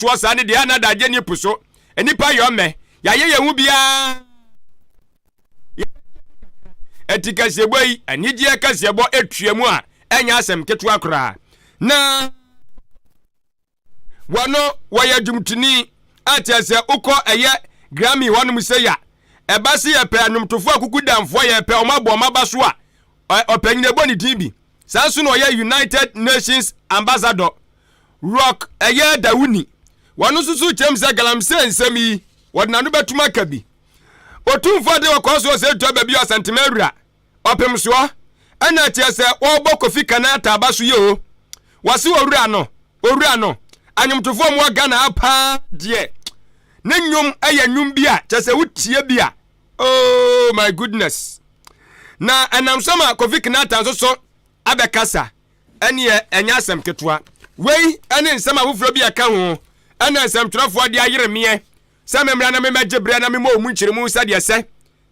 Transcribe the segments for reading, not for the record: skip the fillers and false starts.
Toɔ saa ne deɛ na adagye ni po so. Nnipa yɔ mmɛ. Yɛayɛ yɛn ho biara. Ɛti kaseɛbɔ yi, anigyeɛ kaseɛbɔ ɛtua mu a, ɛnyɛ asɛm ketewa koraa. Na wɔno wɔyɛ dwomtoni a kyerɛ sɛ wokɔ ɛyɛ Grammy hɔnom sɛ ya ɛba se yɛpɛ anwomtofoɔ akuku damfoɔ yɛpɛ ɔmo abɔ ɔmo aba so a ɔpanyin ɛbɔ ne din bi. Saa nso na ɔyɛ United Nations Ambassador Rock ɛyɛ Dawuni. Wɔno nso so kyerɛm sɛ galamsey nsɛm yi wɔde n'ano bɛtum aka bi. Otumfoɔ de ɔkɔɔ so ɔsɛ twa baabi Asantema awura ɔpem soɔ ɛna kyerɛ sɛ wɔrebɔ Kofi Kanaata aba so yɛ o. Wɔse owura no, owura no, anwomtofoɔ mu wɔ Ghana ha paa deɛ ne nnwom ɛyɛ nnwom bi a kyerɛ sɛ wotie bi a oh my goodness. Na ɛnam so ma Kofi Kinaata nso so abɛkasa ɛneɛ ɛnyɛ asɛm ketewa. Wei ɛne nsɛm afoforɔ bi a ɛka ho ɛna nsɛmtwerɛfoɔ de ayere meɛ sɛ memmra na memmɛgye berɛ na memmɔ wɔn mu nkyerɛmu sɛdeɛ ɛsɛ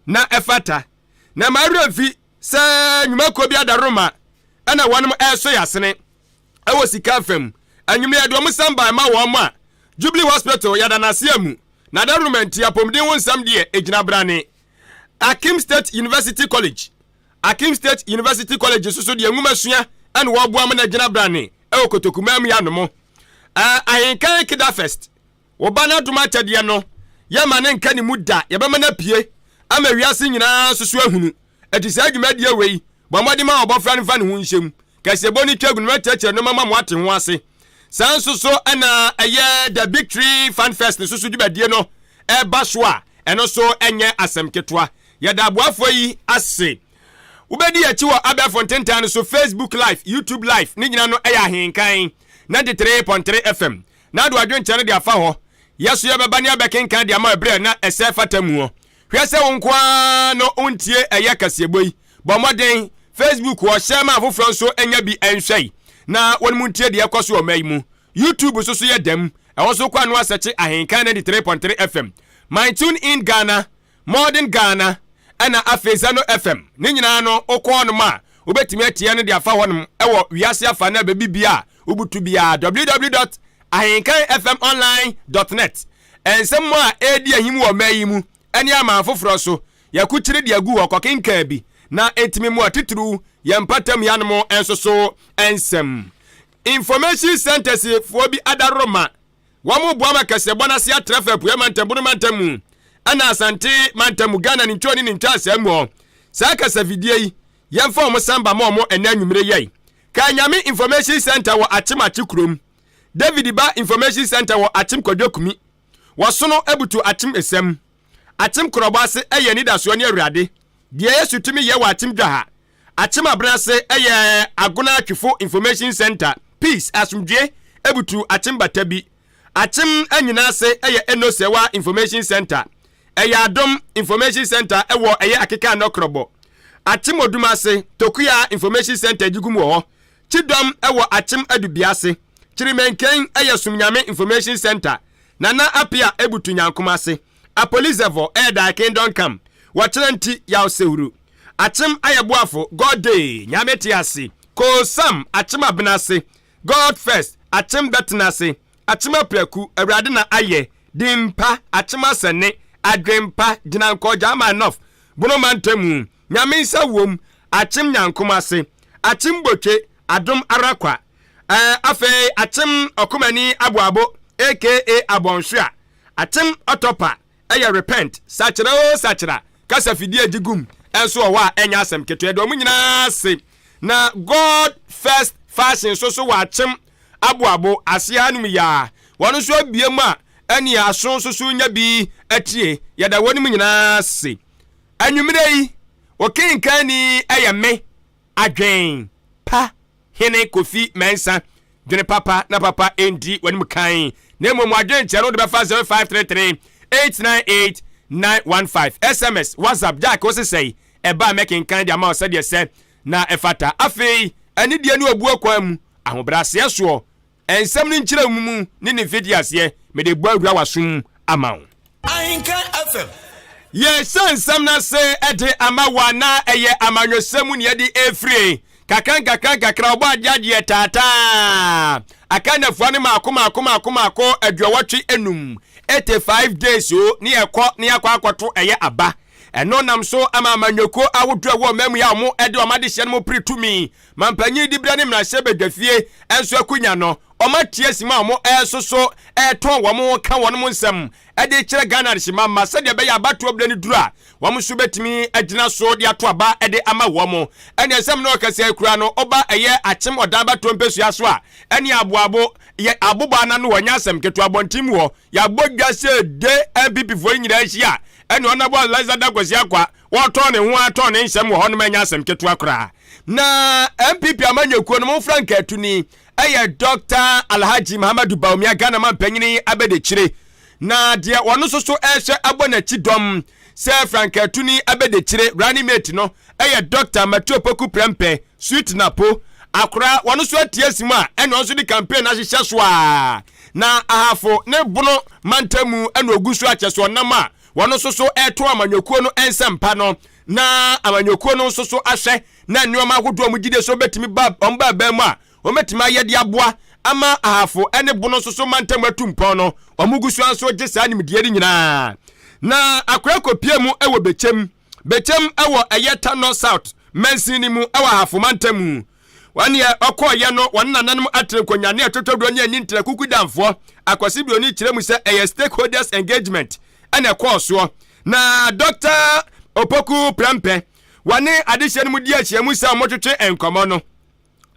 na ɛfata. Na m'awerɛ mfi sɛ nnwumakuo bi adaworoma ɛna wɔnom ɛreso yɛn asene ɛwɔ sika fam. Anwummerɛ yɛde wɔn san bae ma wɔn a Jubilee Hospital yɛda no ase amu. Na adaworoma nti apɔmuden ho nsɛm deɛ ɛgyina brane. Akim State University College Akim State University College nso so deɛ nwomasua ɛna wɔboa ma no agyina brane ɛwɔ Kotokumaa mu yɛanom. Ahenkan Kidafest Wo Ba no adom akyɛdeɛ no, yɛmma no nka ne mu da, yɛbɛma no apue ama wiase nyinaa nso so ahunu. Enti saa dwumadie wei, bɔ mmɔden ma ɔbɔfra no mfa ne ho nhyɛ mu. Kɛseɛbɔ no twa gu no mɛkyerɛkyerɛ nnoɔma ma moate ho ase. Saa nso so na ɛyɛ The Big Tree Fun Fest nso so dwumadie no ɛreba so a, ɛno nso ɛnyɛ asɛm ketewa. Yɛda aboafoɔ yi ase. Wobɛdi yɛn akyi wɔ abɛɛfo ntentan no so, Facebook Live, YouTube Live, ne nyina no ɛyɛ Ahenkan 93.3 FM. Na ade w'adwenkyerɛ no de afa hɔ. Yɛ so yɛbɛba ne abɛkenkan de ama ɛberɛ a na ɛsɛ fata muɔ. Hwɛ sɛ wo nko ara no wontie ɛyɛ kaseɛbɔ yi. Bɔ mmɔden, Facebook hɔ, hyɛ ma afoforɔ nso nya bi nhwɛ na wɔnom ntie deɛ ɛkɔ so wɔ ɔman yi mu. YouTube nso so yɛ dɛm. Ɛhɔ nso kɔ ano asɛkye Ahenkan 93.3 FM, My Tune In Ghana, Modern Ghana ɛna afei Zano FM ne nyinaa no wokɔ hɔnom a wobɛtumi atie no de afa hɔnom ɛwɔ wiase afa no baabi bia a wobutu biara www.ahenkanfmonline.net Nsɛm a ɛredi ahim wɔ ɔman yi mu ɛne aman foforɔ so yɛakukyere de agu hɔ kɔkenkan bi na ɛntumi mmoa titiriw yɛn mpatam yanom nso so nsɛm Information Centers foɔ bi adaworoma Wɔboa ma kaseɛbɔ no ase atra fa Apueɛ Mantam, Bono Mantam mu ɛna Asante Mantam mu, Ghana ne ntwoo ne ne ntwaasɛɛ mu hɔ. Saa kasafidie yi, yɛmfa wɔn san ba ma wɔn ɛnnɛ anwummere yɛi. Kae Nyame Information Centre wɔ Akyem Akye kurom. David Ba Information Centre wɔ Akyem Kwadwo Kumi. Wɔsono abutu Akyem Esam. Akyem Korɔbɔ ase ɛyɛ anidasoɔ ne Awurade. Deɛ Yesu tumi yɛ wɔ Akyem Dwaha. Akyem Abena ase yɛ Agona Atwifo Information Centre, Peace, Asomdwie, Ebutu Akyem Batabi. Akyem Anyina ase yɛ Eno Sewa Information Centre, ɛyɛ Adom Information Centre wɔ ɛyɛ Akeka Anɔkrɔbɔ. Akyem Odum ase, Tokua Information Centre Gyigum wɔ hɔ. Kyidɔm wɔ Akyem Adubia ase. Kyirimenken yɛ Somnyame Information Centre, Nana Apia Ebutu Nyankom ase. Apolizɛvɔ ɛyɛ Thy Kingdom Come, Wɔkyerɛ Nti Yaw Sehuru, Akyem Ayɛ Boafo, God Day, Nyame Te Ase, Koo Sam, Akyem Abena Ase, God First, Akyem Bɛtena Ase, Akyem Apraku, Awurade Na Ayɛ, Din Pa, Akyem Asɛne, Adwen Pa, Gyinankɔ, Gyama North, Bono Mantamu, Nyame Nsa Wom, Akyem Nyankom Ase, Akyem Botwe, Adom Ara Kwa, ɛɛ afei Akyem Ɔkomani Aboabo aka Abɔnhwea, Akyem ɔtɔ pa ɛyɛ repent, sakyera oo sakyera, kasa fidie gye gum nso wɔ hɔ a ɛnyɛ asɛm ketewa ɛde wɔn nyinaa ase. Na God first fashion nso so wɔ akyem aboabo aseɛ hanom yi ara wɔn nso abue mu a ɛne aso nso so nya bi atie. Yɛda wɔn nyinaa ase. Anwummerɛ yi, okenkanni ɛyɛ me, Adwen Pa Hene Kofi Mensah. Dwene papa na papa ndi w'anim kan, na mmom w'adwenkyerɛ no wode bɛfa 0533 898 915. SMS, WhatsApp, Jack wo sesɛe, ɛba a mɛkenkan de ama wo sɛdeɛ ɛsɛ na ɛfata. Afei, anidie ne obuo kwan mu, ahobrɛaseɛ soɔ, Nsɛm no nkyerɛmu mu ne ne mfitiaseɛ, mede bɔ awura w'asom ama wo. Ahenka FM. Yɛhyɛ nsɛm no ase de ama wo anaa ɛyɛ amanyɔsɛm mu na yɛde refire? Kakra nkakra nkakra ɔbɔ adeɛ adeɛ taataa. Aka nnafua no maako maako maako maako 85, 85 days o, ne yɛkɔ ne yɛakɔ akɔto ɛyɛ aba. Ɛno nam so ama amanyɔkuo ahodoɔ ɛwɔ ɔman mu yi a wɔn de wɔn adehyeɛ no mu pere tumi, mampanyin diberɛ ne mmarahyɛbadwafie nso akonya no, wɔn ate asi mu a wɔn ɛresoso ɛretɔn wɔn ho ka wɔn nsɛm de rekyerɛ Ghana adehyema mma sɛdeɛ ɛbɛyɛ abatoɔ berɛ no duru a wɔn nso bɛtumi agyina so de ato aba de ama wɔn. Ɛne nsɛm no ɔkɛseɛ kura no ɔba ɛyɛ akyem ɔdan abatoɔ mpɛsua so a ɛne aboabo yɛ abobɔ anano hɔ nyɛ asɛm ketewa abɔnten mu hɔ yɛabɔ dwa sɛ de NPP foɔ yi nyinaa ahyia ɛne ɔnabɔ Alexander Kwasi Akwa wɔtɔn ne ho atɔn ne nsɛm wɔ hɔ nom ɛnyɛ asɛm ketewa koraa na NPP amanyɔkuo no mo frankaatuni ɛyɛ Dɔkta Alhaji Mahamadou Bawumia Ghana mampanyini abɛdekyire na deɛ ɔno nso so ɛrehwɛ abɔ n'akyi dɔm sɛ frankaatuni abɛdekyire running mate no ɛyɛ Dɔkta Matthew Opoku Prempeh Sweet Napo akora wɔn nso atie asi mu a ɛna ɔnso de campaign ahyehyɛ so a na ahafo ne bono mantamu ɛna ogu so akyɛ so ɔnam a wɔn nso so ɛreto amanyɔkuo no nsɛmpa no na amanyɔkuo no nso so ahwɛ na nneɛma ahodoɔ a wɔn gyidie so bɛtumi ba wɔn ba abɛn mu a wɔbɛtumi ayɛ de aboa ama ahafo ne bono nso so mantam atu mpɔn no, wɔn gu so nso gye saa nimdeɛ no nyinaa. Na akora kɔpie mu wɔ Bɛkyɛm, Bɛkyɛm wɔ ɛyɛ Tano South mansin no mu wɔ ahafo mantam mu. Wɔn deɛ ɔkɔɔyɛ no wɔn nananom atere nkonya ne ɛtotɔdoɔ ne ani ntra kukudanfoɔ Akwasi Broni kyerɛ mu sɛ ɛyɛ stakeholders engagement ɛna ɛkɔɔ soɔ. Na Dr. Opoku Prempeh wɔne adehyeɛ no mu di ahyiamu sɛ wɔtwetwe nkɔmmɔ no.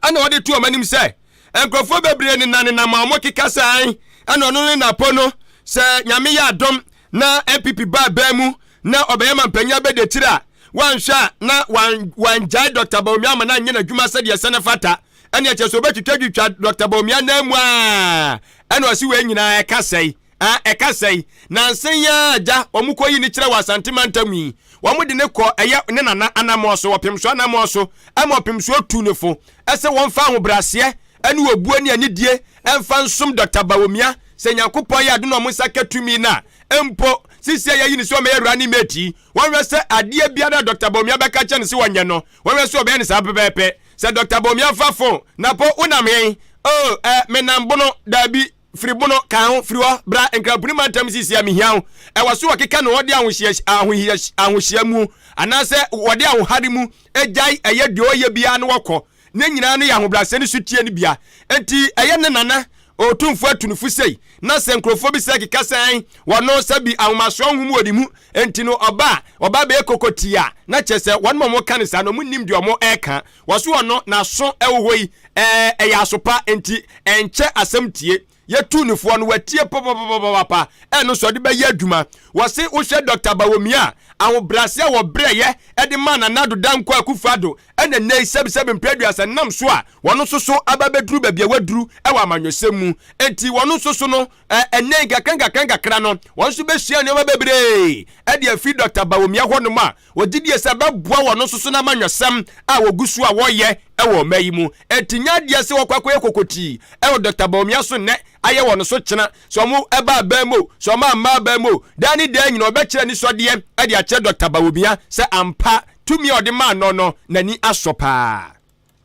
Ɛna ɔde to wɔn anim sɛ, nkurɔfoɔ bebree nenanenam a wɔkeka sɛ an ɛna ɔno ne Napo no, sɛ Nyame yɛ adom na NPP ba abɛn mu na ɔbɛyɛ mampanyin abɛdiakyire a, wanhwɛ a na wangyae Dɔkta Bawumia ama no anyɛ n'adwuma sɛdeɛ ɛsɛ ne fata. Ɛne ɛkyɛ sɛ ɔbɛtwitwadwitwa Dɔkta Bawumia nan mu a, ɛna ɔse wei nyinaa ɛka sɛe. A ɛka sɛe, Nansa yi ara agya wɔn kɔ yi ne kyerɛ wɔ Asante mantam yi. Wɔn de no kɔ ɛyɛ ne nana anammɔn so, ɔpemsoɔ anammɔn so, ɛma ɔpemsoɔ tu no fo sɛ wɔmfa ahobrɛaseɛ ne obuo ne anidie mfa nsom Dɔkta Bawumia sɛ Nyankopɔn yɛ adom na wɔn nsa ka tumi no a, mpo sisi a yɛayi no sɛ ɔmmɛyɛ running mate yi, wɔnhwɛ sɛ adeɛ biara a Dɔkta Bawumia bɛka akyerɛ no sɛ ɔnyɛ no, wɔnhwɛ sɛ ɔbɛyɛ no saa pɛpɛɛpɛ. Sɛ Dɔkta Bawumia fa phone, Napo, wonam he? Oh, eh, menam Bono, daabi. Firi bono, ka ho, firi hɔ, bra Nkramponi mantam seesei a mehia wo. Ɛwɔ so wɔkeka no wɔde ahohyia, ahohyia mu anaasɛ wɔde ahohare mu gyae ɛyɛ deɛ ɔyɛ biara na wɔkɔ. Ne nyinaa no yɛ ahobrɛaseɛ ne sotie no bia. Enti ɛyɛ ne nana Otumfoɔ Atunufo sei na sɛ nkurɔfoɔ bi sɛ keka sɛ ɛn wɔno sɛ bi ahomasoɔ honhom wɔ ne mu enti no ɔba a ɔba bɛyɛ kokotii a na kyerɛ sɛ wɔn ma wɔka no saa no wɔn nnim deɛ wɔn ɛka. Wɔso ɔno n'aso ɛwɔ hɔ yi Ɛɛ, ɛyɛ aso pa, enti ɛnkyɛ asɛm tie. Yɛtuu no foɔ no, watie papapapapa. Ɛno nso ɔde bɛyɛ adwuma. Wɔse wohwɛ Dɔkta Bawumia a, ahobrɛase a wɔbrɛeɛ de maa Nana Addo Dankwa Akufo Addo ɛna nnɛ yi sɛbisɛbi mprɛ aduasa nam so a wɔn nso so aba abɛduru baabi a wɔaduru wɔ amanyɔsɛm mu. Enti wɔn nso so no, ɛnnɛ yi nkakra nkakra nkakra no, wɔn nso bɛsua nneɛma bebree de afiri Dɔkta Bawumia hɔnom a Wɔgye die sɛ ɛbɛboa wɔn nso so n'amanyɔsɛm a wɔgu so a wɔreyɛ wɔ ɔman yi mu. Enti nyɛ adeɛ sɛ wɔkɔ akɔyɛ kokotii wɔ Dɔkta Bawumia so nnɛ ayɛ wɔn so kyena. Sɛ wɔba aban mu o, sɛ wɔamma aban mu o, daa ne daa nyina wɔbɛkyerɛ anisɔdeɛ de akyerɛ Dɔkta Bawumia sɛ ampa tumi a ɔde maa no no n'ani asɔ paa.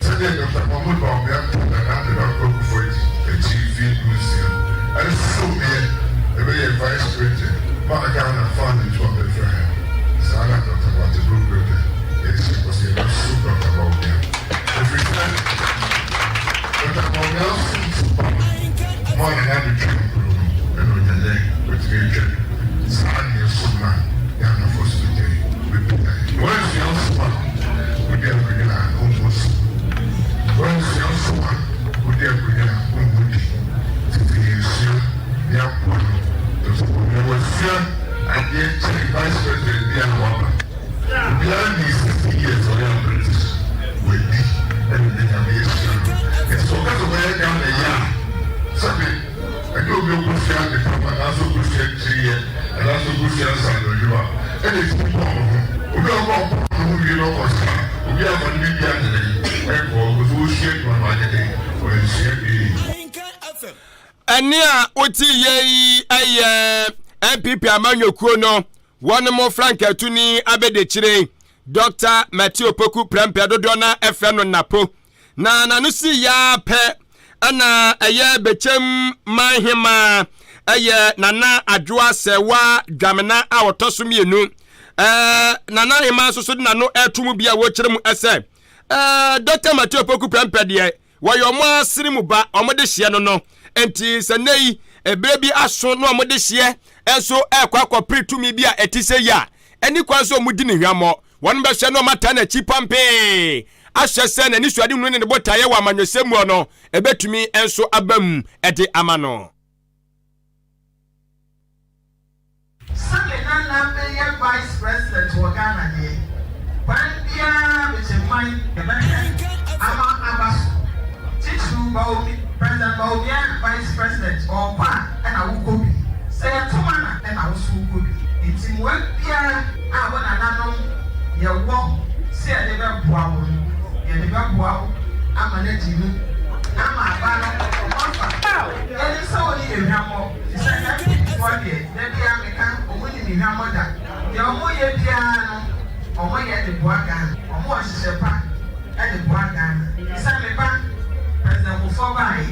Sɛdeɛ Dɔkta Mahmood Bawumia too Nana Addo Dankwa Akufo akyi mfeɛ 60 no someɛ bɛyɛɛ Vice President maa Ghana faa ne ntoma bɛfiraeɛ no, saa na Dɔkta Martin Brook-Brete nso kɔ sɛ yɛbɛsom Dɔkta Bawumia ɛfiri sɛ Dɔkta Bawumia som so pa maa Nana Addo twaa nkuro no ɛna ɔnyanyɛ watumi atwa bi saa na yɛsom no a Ghanafoɔ so bɛgyae bɛpagya yɛn. Woansua som a wodi akonnwa a wommu so. Woansua som a wodi akonnwa a wommu di. Tete yɛnsua ne akoa no nso wɔ nea wasua adeɛ kyɛn vice president biara a waba. Obiara nnii 60 years a ɔyɛ apprentice. Wadi ɛna nnɛ Nyame ahyira no. Nti sɛ ɔka sɛ ɔbɛyɛ Ghana yie a sɛbe ɛnyɛ obi a ɔkɔsua ade pam anaasɛ ɔkɔsua tiri yɛ anaasɛ ɔkɔsua nsaano adwuma ɛna ɛtumi pɔn ne ho. Obi a ɔkɔ ɔpɔn ne ho wie na ɔkɔ sa a, obi amfa no biribi anyɛ dɛn ɛnkɔ hɔ because ɔresua adwuma no wanyɛ dɛn wansua hwee. Ɛnne a wote yɛ yi yɛ NPP amanyɔkuo no wɔn mo frankaatuni abɛdekyire. Dr. Matthew Opoku Prempeh, dodoɔ na ɛfrɛ no Napo, na n'ano si yaa pɛ ɛna ɛyɛ Bɛkyɛm man hema, ɛyɛ Nana Adwoa Sɛwa Dwamena a wɔtɔ so mmienu. Nana hema nso so de n'ano ɛto mu bi a wɔkyerɛ mu ɛsɛ Dr. Matthew Opoku Prempeh deɛ, wɔyɛ ɔmo asene mu ba, ɔmo de hyeɛ no. Nti sɛ nne yi ebere bi aso na ɔmo de hyeɛ nso ɛkɔ akɔpere tumi bi a ɛte sɛ yi a, ɛni kwan so ɔmo di ne hwammɔ. Wɔn bɛhwɛ na ɔmo ata n'akyi pampee ahyɛ sɛ n'ani suade nu ne ne botaeɛ wɔ amanyɔsɛm mu no ɛbɛtumi nso aba mu ɛde ama no. Sɛ me nana bɛyɛ Vice President wɔ Ghana deɛ, kwan biara Bɛkyɛmman yɛbɛhwɛ ama aba so. Titiriw Baomi, President Bawumia, Vice President ɔɔkɔ a, ɛna wokɔ bi. Sɛ yɛtoma na ɛna wo so wokɔ bi. Nti mmoa biara a wo nananom yɛwɔ sɛ yɛde bɛboa wo no, yɛde bɛboa wo ama no adi mu ama aba no ɔfa. Yɛnim sɛ wo ne yɛ hwammɔ, te sɛ NPP foɔ deɛ, da biara meka, ɔmo nim hwammɔ da. Deɛ ɔmo yɛ biara no, ɔmo yɛ de boa Ghana. Ɔmo wɔ nhyehyɛ pa de boa Ghana. Te sɛ me ba President Kufuor baeɛ,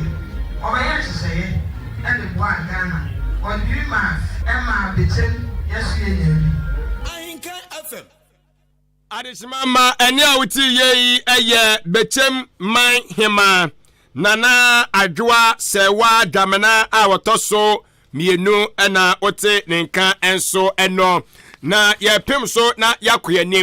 ɔbɛyɛ nhyehyɛeɛ de boa Ghana. Ɔde biribi maa ɛmaa Bɛkyɛm yɛso yɛ nya bi. Ahenkan FM. Adehyema ma ɛne a wote yie yi ɛyɛ Bɛkyɛm man hema Nana Adwoa Sɛwa Dwamena a wɔtɔ so mmienu, ɛna wote ne nka nso ɛnɔ na yɛpem so na yɛakɔ anim.